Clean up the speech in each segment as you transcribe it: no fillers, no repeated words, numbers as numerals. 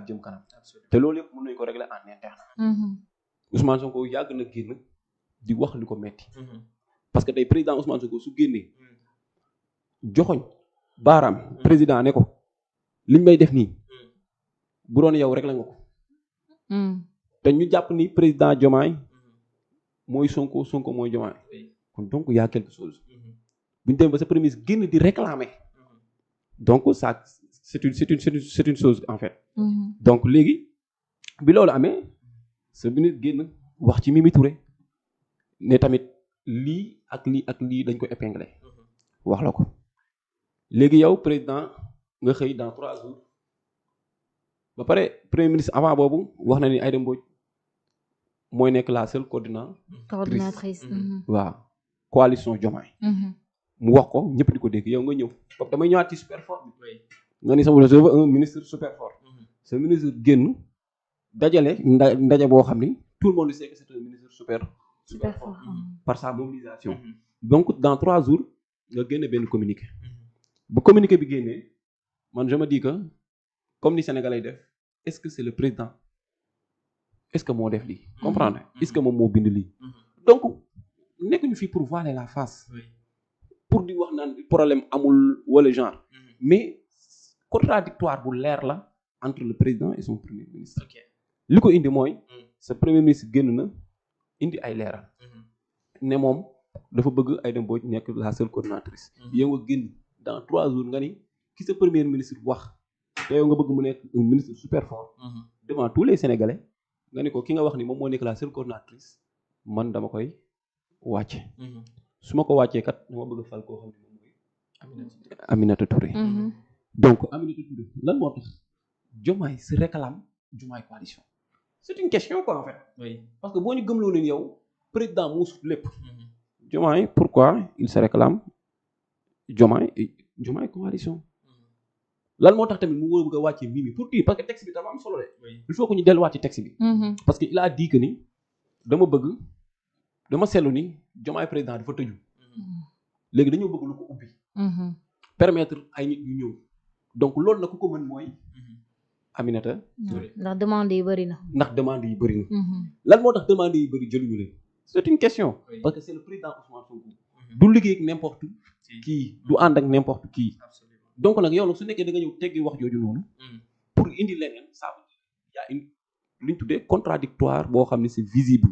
jëm kanam te loolu yëpp mën nañu ko régler en interne. Ousmane Sonko yàgg na génn di wax li ko metti parce que tey président Ousmane Sonko su génnee joxoñ baaraam président ne ko liñ may def nii bu doon yow rek la nga ko te ñu jàpp ni président Diomaye mooy Sonko Sonko mooy Diomaye kon donc y a quelque chose bu ñu demee ba sa premier ministre génn di réclamer donc ça c'est une chose en fait. Donc léegi bi loolu amee sa ministre génn wax ci Mimi Touré ne tamit lii ak lii dañ ko épinglé wax la ko léegi yow président nga xëy dans 3 jours ba pare premier ministre avant boobu wax na ni Aïda Mbodj mooy nekk la seule coordinatrice waaw coalition Diomaye mu wax ko ñëpp di ko dégg yow nga ñëw donc damay ñëwaat ci super fort bi nga ni sama je veux un ministre super fort ce ministre génn dajale ndaje boo xam ni tout le monde sait que c'est un ministre super fort par sa mobilisation donc dans 3 jours nga génne benn communiqué bu communiqué bi génnee man je me dis que comme ni Sénégalais def est-ce que c'est le président est-ce que moo def lii comprendre est-ce que moom moo bind lii donc nekk ñu fii pour voiler la face pour di wax naan problème amul wala genre mais contradictoire bu leer la entre le président et son premier ministre li ko indi mooy sa premier ministre génn na indi ay leeral ne moom dafa bëgg Aïda Mbodj nekk la seule coordinatrice yow nga génn dans 3 jours nga ni ki sa premier ministre wax te yow nga bëgg mu nekk un ministre super fort devant tous les Sénégalais nga ni ko ki nga wax ni moom moo nekk la seule coordinatrice man dama koy wàcce su ma ko wàccee kat dama bëgg fal koo xam ne moom mooy Aminata Touré donc Aminata Touré lan moo tax Diomaye se réclame Diomaye coalition c'est une question quoi en fait parce que boo ñu gëmloo leen yow président moo sut lépp Diomaye pourquoi il se réclame Diomaye coalition lan moo tax tamit mu war a bëgg a wàccee Mimi pour dire parce que texte bi dafa am solo de il faut que ñu delluwaat ci texte bi parce que il a dit que ni dama seetlu ni Diomaye président dafa tëju léegi dañoo bëgg lu ko ubbi permettre ay nit ñu ñëw donc loolu nag ku ko mën mooy Aminata ndax demande yi bëri na lan moo tax demande yi bëri jëluñu leen c'est une question parce que c'est le président Ousmane Sonko du liggéey ak n'importe qui du ànd ak n'importe qui donc nag yow nag su nekkee da nga ñëw teggi wax jooju noonu pour indi leneen ça veut dire y a une lu ñu tuddee contradictoire boo xam ne c'est visible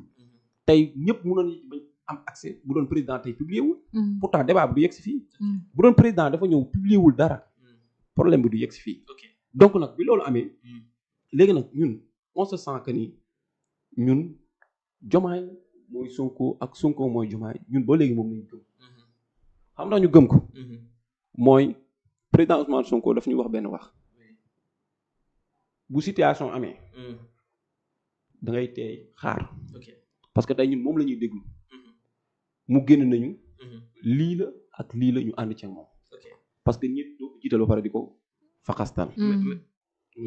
tey ñëpp mënoon bañ am accès bu doon président tey publié wul pourtant débat bi du yegg si fii bu doon président dafa ñëw publié wul dara problème bi du yegg si fii donc nag bi loolu amee léegi nag ñun on se sent que ni ñun Diomaye mooy Sonko ak Sonko mooy Diomaye ñun ba léegi moom lañu gëm xam naa ñu gëm ko mooy président Ousmane Sonko daf ñu wax benn wax bu situation amee da ngay teey xaar parce que tey ñun moom la ñuy déglu mu génn nañu lii la ak lii la ñu ànd ci moom parce que ñëpp doo ko jiital ba pare di ko faxastal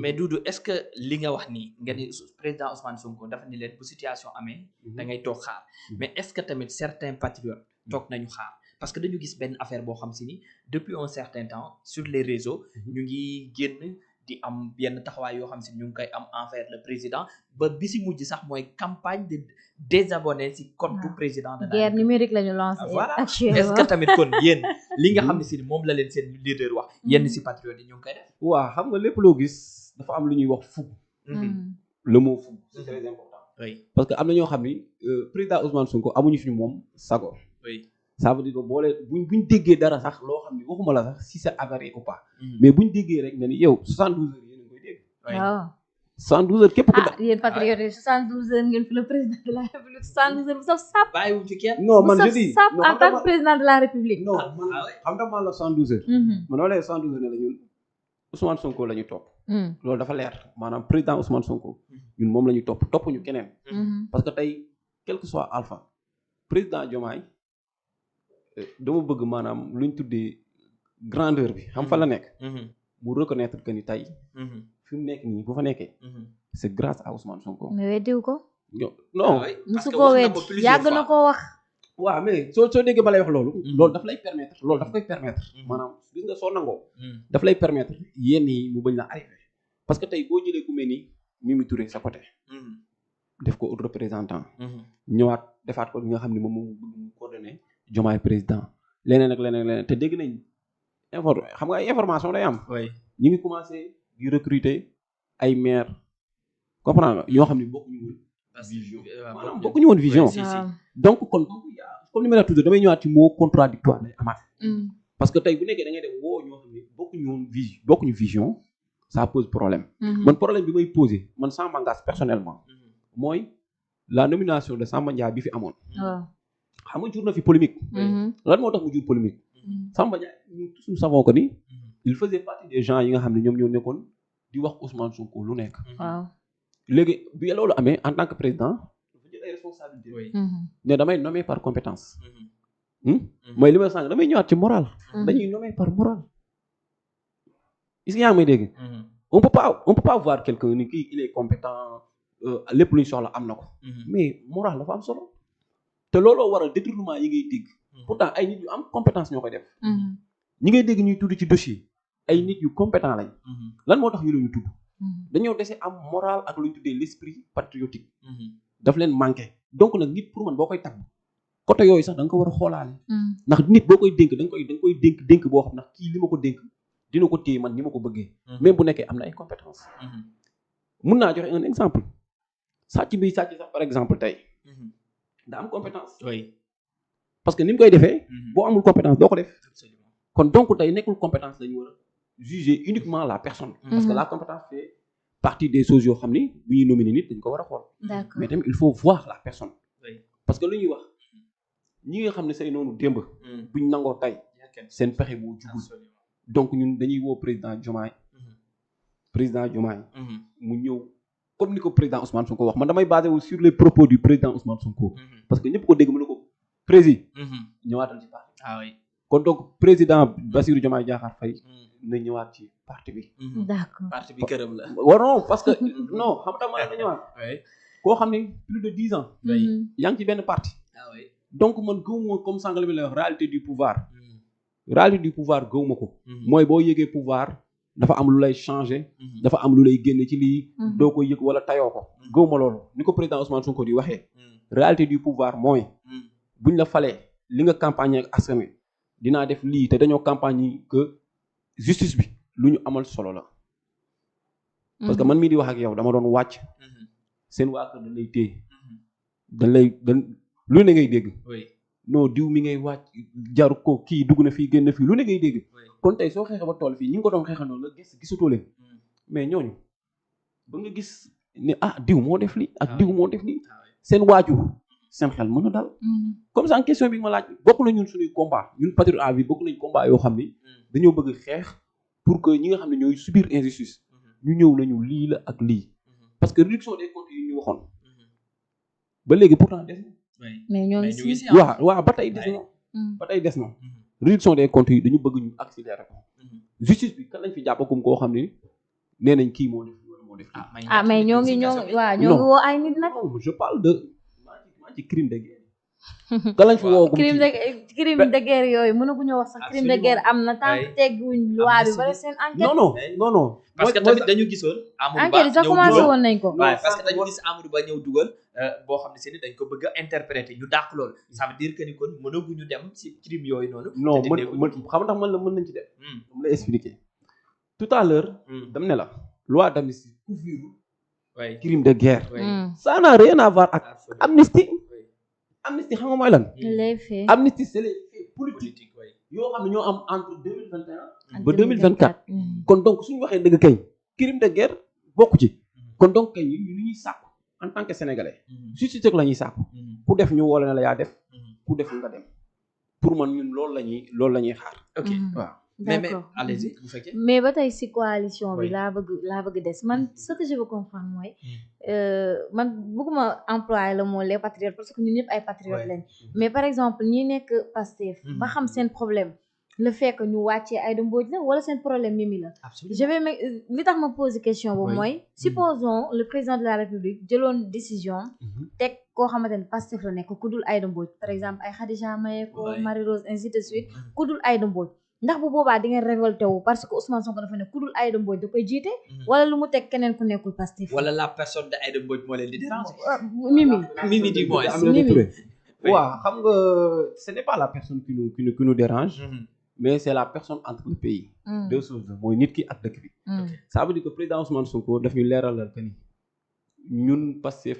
mais Doudou est-ce que li nga wax nii nga ni président Ousmane Sonko dafa ni leen bu situation amee da ngay toog xaar mais est-ce que tamit certains patriotes toog nañu xaar parce que dañu gis benn affaire boo xam si ni depuis un certain temps sur les réseaux ñu ngi génn di am yenn taxawaay yoo xam si ñu ngi koy am envers le président ba bi si mujj sax mooy campagne de désabonner si compte du président de la guerre numérique la ñu lancé voilà est-ce que tamit kon yéen li nga xam ne si moom la leen seen leader wax yenn si patriotes yi ñu ngi koy def waaw xam nga lépp loo gis dafa am lu ñuy wax fougue le mot fougue c'est très important parce que am na ñoo xam ni président Ousmane Sonko amuñu fi moom sago ça veut dire que boole buñ déggee dara sax loo xam ni waxuma la sax si c'est avéré ou pas mais buñ déggee rek nga ni yow 72 heures yéen a ngi koy dégg waaw 72 heures képp ku yéen patriotes yi 72 heures ngeen fi le président de la république 72 heures bu saf sap bàyyiwuñ ci kenn non man je dis sap en tant que président de la république non man xam nga man la 72 heures man wala 72 heures ne la ñun Ousmane Sonko la ñu topp loolu dafa leer maanaam président Ousmane Sonko ñun moom la ñu topp ñu keneen parce que tey quel que soit alpha président Diomaye dama bëgg maanaam lu ñu tuddee grandeur bi xam fa la nekk mu reconnaître que ni tey fi mu nekk nii bu fa nekkee c'est grâce à Ousmane Sonko mais weddiwu ko non musu koo weddi yàgg na koo wax waaw mais soo déggee ba lay wax loolu daf lay permettre loolu daf koy permettre maanaam gis nga soo nangoo daf lay permettre yenn yi mu bañ la arrivé parce que tey boo jëlee ku mel ni Mimi Touré sa côté def ko représentant ñëwaat defaat ko li nga xam ne moom moo bëgg mu coordonné Diomaye président leneen ak leneen te dégg nañ xam nga ay information day am ñu ngi commencé di recruter ay maire comprendre nga ñoo xam ne bokkuñu woon vision maanaam bokkuñu woon vision donc kon comme ni ma la toujours damay ñëwaat ci mot contradictoire day amaat parce que tey bu nekkee da ngay def woo ñoo xam ne bokkuñu vision ça pose problème man problème bi may poser man sans m'engager personnellement mooy la nomination de Samba Ndiaye bi fi amoon xam nga jur na fi polémique lan moo tax mu jur polémique Samba Ndiaye ñun tous nous savons que ni il faisait partie des gens yi nga xam ne ñoom ñoo nekkoon di wax Ousmane Sonko lu nekk léegi bi loolu amee en tant que président dafa jël ay responsabilités ne damay nommer par compétence mooy li may sànq damay ñëwaat ci moral dañuy nommer par moral est-ce que yaa ngi may dégg on peut pas voir quelqu'un ni kii il est compétent lépp lu ñu soxla am na ko mais moral dafa am solo te looloo waral détournement yi ngay dégg pourtant ay nit yu am compétence ñoo koy def ñi ngay dégg ñuy tudd ci dossier ay nit yu compétent lañ lan moo tax ñu leen tudd dañoo dese am moral ak lu ñu tuddee l'esprit patriotique daf leen manqué donc nag nit pour man boo koy tagg côté yooyu sax da nga ko war a xoolaale ndax nit boo koy dénk da nga koy dénk boo xam ndax kii li ma ko dénk dina ko téye man ni ma ko bëggee même bu nekkee am na ay compétence mun naa joxe un exemple sàcc bi sàcc sax par exemple tey da am compétence parce que ni mu koy defee boo amul compétence doo ko def kon donc tey nekkul compétence dañu war a juger uniquement la personne parce que la compétence fait partie des choses yoo xam ni bu ñuy nominer nit dañ ko war a xool mais tamit il faut voir la personne parce que lu ñuy wax ñi nga xam ne say noonu démb buñ nangoo tey seen pexe boo jugul donc ñun dañuy woo président Diomaye mu ñëw comme ni ko président Ousmane Sonko wax man damay basé wu sur les propos du président Ousmane Sonko parce que ñëpp ko dégg mu ne ko président ñëwaatal ci parti kon donc président Bassirou Diomaye Diakhar Faye na ñëwaat ci parti bi d'accord parti bi këram la non parce que non xam nga ma na ñëwaat koo xam ne plus de 10 ans yaa ngi ci benn parti donc man gëwuma comme sàngale bi lay wax réalité du pouvoir gëwuma ko mooy boo yëgee pouvoir dafa am lu lay changer dafa am lu lay génne ci lii doo ko yëg wala tayoo ko gëwuma loolu ni ko président Ousmane Sonko di waxee réalité du pouvoir mooy buñ la falee li nga campagne ak askan wi dinaa def lii te dañoo campagne yi que justice bi lu ñu amal solo la parce que man mii di wax ak yow dama doon wàcc seen waa kër dañ lay téye dañ lu ne ngay dégg non diw mi ngay wàcc jaru ko kii dugg na fii génn fii lu ne ngay dégg kon tey soo xeexee ba tool fii ñi ngi ko doon xeexal noonu nga gisatoo leen mais ñooñu ba nga gis ne diw moo def lii ak diw moo def lii seen waajur seen xel mën a dal comme ça question bi ma laaj bokk na ñun suñuy combat ñun patriote à vie bokk nañ combat yoo xam ni dañoo bëgg xeex pour que ñi nga xam ne ñooy subir injustice ñu ñëw nañu lii la ak lii parce que réduction des comptes yi ñu waxoon ba léegi pourtant des na mais ñoo ngi si waaw ba tey des na réduction des comptes yi dañu bëgg ñu accélérer ko justice bi kan lañ fi jàppagum koo xam ne nee nañ kii moo def moo def mais ñoo ngi woo ay nit nag je parle de ci crime de guerre kan lañ fi woo crime de guerre yooyu mënaguñoo wax sax crime de guerre am na tant que tegguñ loi bi bari seen enquête non parce que tamit dañu gisoon Amadou Ba enquête sax commencé woon nañ ko parce que dañu gis Amadou Ba ñëw dugal boo xam ne seeni dañ ko bëgg a interpréter ñu dàq loolu ça veut dire que ni kon mënaguñu dem ci crime yooyu noonu non xam nga tax man la mën nañ ci def dama lay expliquer tout à l'heure dam ne la loi d'amnistie couvre crime de guerre ça n'a rien à voir ak amnistie xam nga mooy lan les faits amnistie c'est les faits politiques yoo xam ne ñoo am entre 2021 ba 2024 kon donc suñu waxee dëgg kay crime de guerre bokku ci kon donc kay ñu ñuy sàkku en tant que sénégalais justice rek la ñuy sàkku ku def ñu woo la yaa def ku def nga dem pour man ñun loolu la ñuy xaar ok waaw d'accord allez-y bu fekkee mais ba tey si coalition bi laa bëgg des man ce que je veux comprendre mooy man bëgguma employer le mot les patriotes parce que ñun ñëpp ay patriotes lañ mais par exemple ñi nekk Pastef ba xam seen problème le fait que ñu wàccee Aïda Mbodj la wala seen problème Mimi la je vais li tax ma poser question boobu mooy supposons le président de la République jëloon décision teg koo xamante ne Pastef la nekk ku dul Aïda Mbodj par exemple ay Khadija Mahécor Marie Rose ainsi de suite ku dul Aïda Mbodj ndax bu boobaa di ngeen révolté wu parce que Ousmane Sonko dafa ne ku dul Aïda Mbodj da koy jiite wala lu mu teg keneen ku nekkul Pastef wala la personne de Aïda Mbodj moo leen di déranger. Mimi du moins. waaw xam nga ce n'est pas la personne qui nous dérange. mais c'est la personne entre le pays. deux choses la mooy nit ki ak dëkk bi. ça veut dire que président Ousmane Sonko daf ñu leeralal que ni ñun Pastef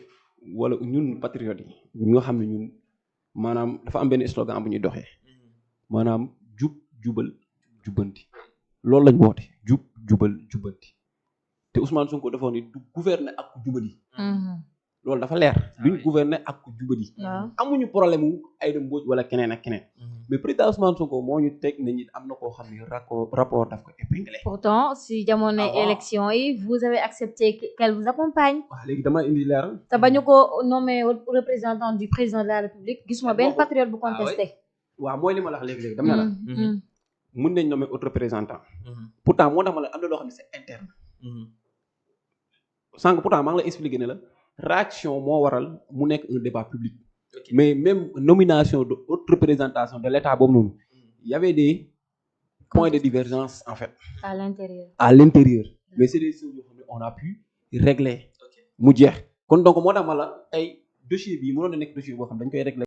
wala ñun patriotes yi ñu nga xam ne ñun maanaam dafa am benn slogan bu ñuy doxee maanaam jubal jubbanti loolu lañ woote jubal jubbanti te Ousmane Sonko dafa ni du gouverner ak ku jubali. loolu dafa leer duñ gouverner ak ku jubali. amuñu problème wu Aïda Mbodj wala keneen ak keneen. mais président Ousmane Sonko moo ñu teg ne ñi am na koo xam ne rapport daf ko épinglé. pourtant si jamonoy élection yi vous avez accepté qu'elle vous accompagne. waaw léegi dama indi leeral. te bañu ko nommé représentant du président de la République gisuma benn patriote bu contesté. waaw mooy li ma la wax léegi dama ne la. mën nañ nommer autre représentant. pourtant moo tax ma la am na loo xam ne c'est interne. sànq pourtant maa ngi lay expliquer ne la réaction moo waral mu nekk un débat public. mais même nomination de haute représentation de l'État boobu noonu il y avait des points de divergence en fait. à l'intérieur mais c'est des choses yoo xam ne on a pu régler mu jeex kon donc moo tax ma la tey dossier bii mënoon na nekk dossier boo xam dañ koy régler